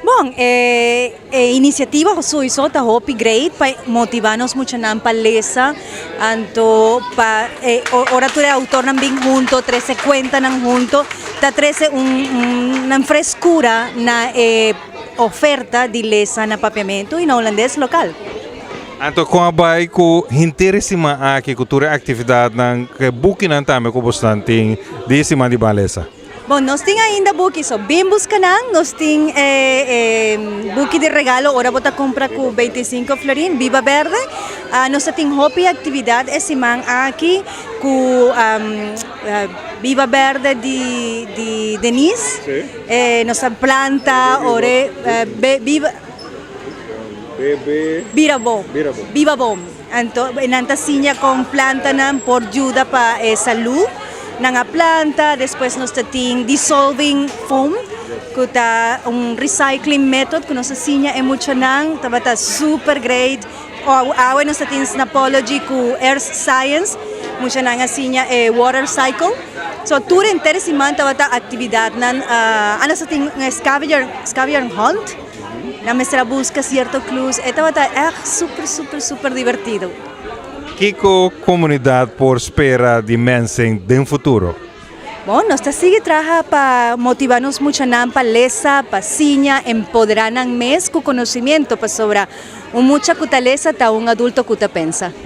Bon, e iniciativa sowieso ta hopi great pa motiva nos muchanan pa lesa, anto pa ora tur e autornan bin hunto, trece cuentanan hunto, ta trece un frescura na e oferta di lesa na Papiamento y na Hulandes local. Anto con a bay cu henter e siman aki cu tur e actividadnan, cu e bukinan tambe cu bosnan tin di e siman di Ban Lesa? Bon, nos tin ainda buki, so bin busca nan. Nos tin buki di regalo ora bo ta cumpra cu 25 florin, Biba Berde. Nos ta tin hopi actividad e siman aki cu Biba Berde di Denise. Nos ta planta ore biba Bira Bom. Biba Bom. Anto nan ta siña con plantanan por yuda pa e salud. Nan a planta, despues nos ta tin dissolving foam, cu ta un recycling method cu nos a siña e muchanan, tabata super great. Awe nos ta tin Snapology cu Earth Science, muchanan a siña e water cycle. So tur henter siman tabata actividadnan. Nos ta tin un scavenger hunt, nan mester a busca cierto clues. E tabata echt super, super, super divertido. Kico comunidad por spera di Mensing den futuro? Bon, nos ta sigui traha pa motiva nos muchanan pa lesa, pa siña, empodera nan mes cu conocimiento, pasobra un mucha cu ta lesa ta un adulto cu ta pensa.